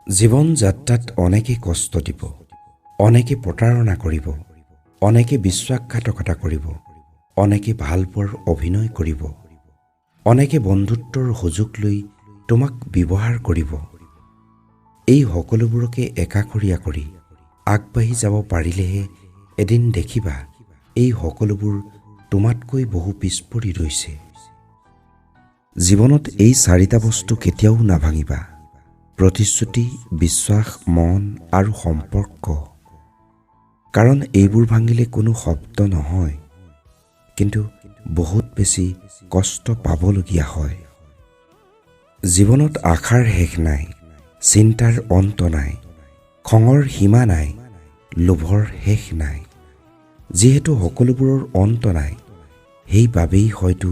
জীৱন যাত্ৰাত অনেকে কষ্ট দিব, অনেকে প্ৰতাৰণা কৰিব, অনেকে বিশ্বাসঘাতকতা কৰিব, অনেকে ভালপোৱাৰ অভিনয় কৰিব, অনেকে বন্ধুত্বৰ সুযোগ লৈ তোমাক ব্যৱহাৰ কৰিব। এই সকলোবোৰকে একাষৰীয়া কৰি আগবাঢ়ি যাব পাৰিলেহে এদিন দেখিবা এই সকলোবোৰ তোমাতকৈ বহু পিছ পৰি ৰৈছে। জীৱনত এই চাৰিটা বস্তু কেতিয়াও নাভাঙিবা: প্ৰতিশ্ৰুতি, বিশ্বাস, মন আৰু সম্পৰ্ক। কাৰণ এইবোৰ ভাঙিলে কোনো শব্দ নহয়, কিন্তু বহুত বেছি কষ্ট পাবলগীয়া হয়। জীৱনত আশাৰ শেষ নাই, চিন্তাৰ অন্ত নাই, খঙৰ সীমা নাই, লোভৰ শেষ নাই। যিহেতু সকলোবোৰৰ অন্ত নাই, সেইবাবেই হয়তো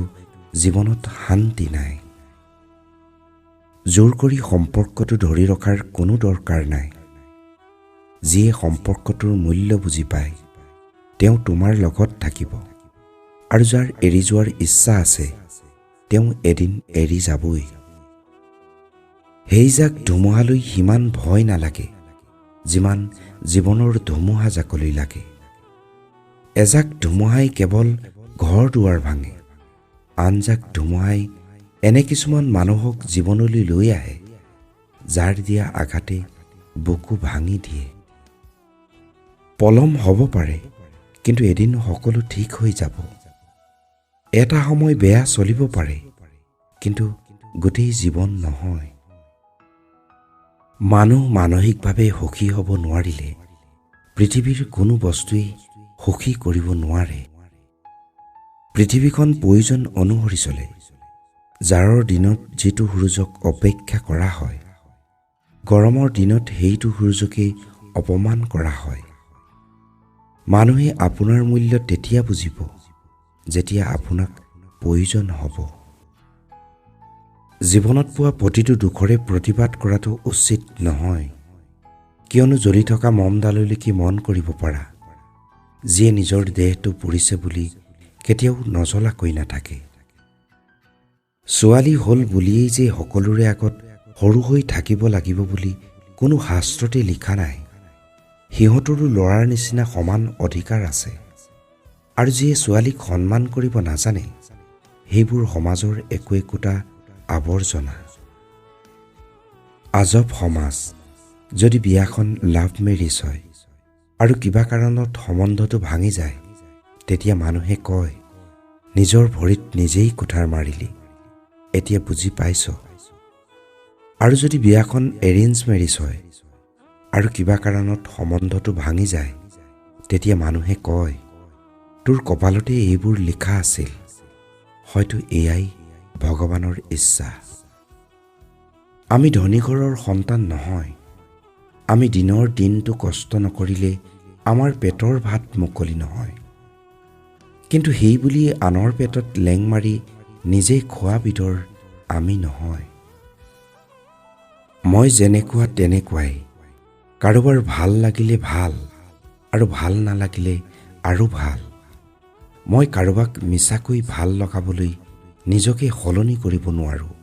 জীৱনত শান্তি নাই। জোৰ কৰি সম্পৰ্কটো ধৰি ৰখাৰ কোনো দৰকাৰ নাই। যিয়ে সম্পৰ্কটোৰ মূল্য বুজি পায়, তেওঁ তোমাৰ লগত থাকিব আৰু যাৰ এৰি যোৱাৰ ইচ্ছা আছে, তেওঁ এদিন এৰি যাবই। সেইজাক ধুমুহালৈ সিমান ভয় নালাগে, যিমান জীৱনৰ ধুমুহা জাকলৈ লাগে। এজাক ধুমুহাই কেৱল ঘৰ দুৱাৰ ভাঙে, আনজাক ধুমুহাই এনে কিছুমান মানুহক জীৱনলৈ লৈ আহে, যাৰ দিয়া আঘাতে বুকু ভাঙি দিয়ে। পলম হ'ব পাৰে, কিন্তু এদিন সকলো ঠিক হৈ যাব। এটা সময় বেয়া চলিব পাৰে, কিন্তু গোটেই জীৱন নহয়। মানুহ মানসিকভাৱে সুখী হ'ব নোৱাৰিলে পৃথিৱীৰ কোনো বস্তুৱেই সুখী কৰিব নোৱাৰে। পৃথিৱীখন প্ৰয়োজন অনুসৰি চলে। জাৰৰ দিনত যিটো সূৰুযক অপেক্ষা কৰা হয়, গৰমৰ দিনত সেইটো সূৰুযকেই অপমান কৰা হয়। মানুহে আপোনাৰ মূল্য তেতিয়া বুজিব, যেতিয়া আপোনাক প্ৰয়োজন হ'ব। জীৱনত পোৱা প্ৰতিটো দুখৰে প্ৰতিবাদ কৰাটো উচিত নহয়, কিয়নো জ্বলি থকা মমডাললৈকে মন কৰিব পাৰা, যিয়ে নিজৰ দেহটো পুৰিছে বুলি কেতিয়াও নজ্বলাকৈ নাথাকে। ছোৱালী হ'ল বুলিয়েই যে সকলোৰে আগত সৰু হৈ থাকিব লাগিব বুলি কোনো শাস্ত্ৰতে লিখা নাই। সিহঁতৰো ল'ৰাৰ নিচিনা সমান অধিকাৰ আছে আৰু যিয়ে ছোৱালীক সন্মান কৰিব নাজানে, সেইবোৰ সমাজৰ একো একোটা আৱৰ্জনা। আজব সমাজ! যদি বিয়াখন লাভ মেৰিজ হয় আৰু কিবা কাৰণত সম্বন্ধটো ভাঙি যায়, তেতিয়া মানুহে কয়, "নিজৰ ভৰিত নিজেই কুঠাৰ মাৰিলি, এতিয়া বুজি পাইছ?" আৰু যদি বিয়াখন এৰেঞ্জ মেৰিজ হয় আৰু কিবা কাৰণত সম্বন্ধটো ভাঙি যায়, তেতিয়া মানুহে কয়, "তোৰ কপালতে এইবোৰ লিখা আছিল, হয়তো এয়াই ভগৱানৰ ইচ্ছা।" আমি ধনী ঘৰৰ সন্তান নহয়। আমি দিনৰ দিনটো কষ্ট নকৰিলে আমাৰ পেটৰ ভাত মুকলি নহয়। কিন্তু সেই বুলিয়ে আনৰ পেটত লেং মাৰি নিজে খোৱা বিধৰ আমি নহয়। মই যেনেকুৱা তেনেকুৱাই। কাৰোবাৰ ভাল লাগিলে ভাল আৰু ভাল নালাগিলে আৰু ভাল। মই কাৰোবাক মিছাকৈ ভাল লগাবলৈ নিজকে সলনি কৰিব নোৱাৰোঁ।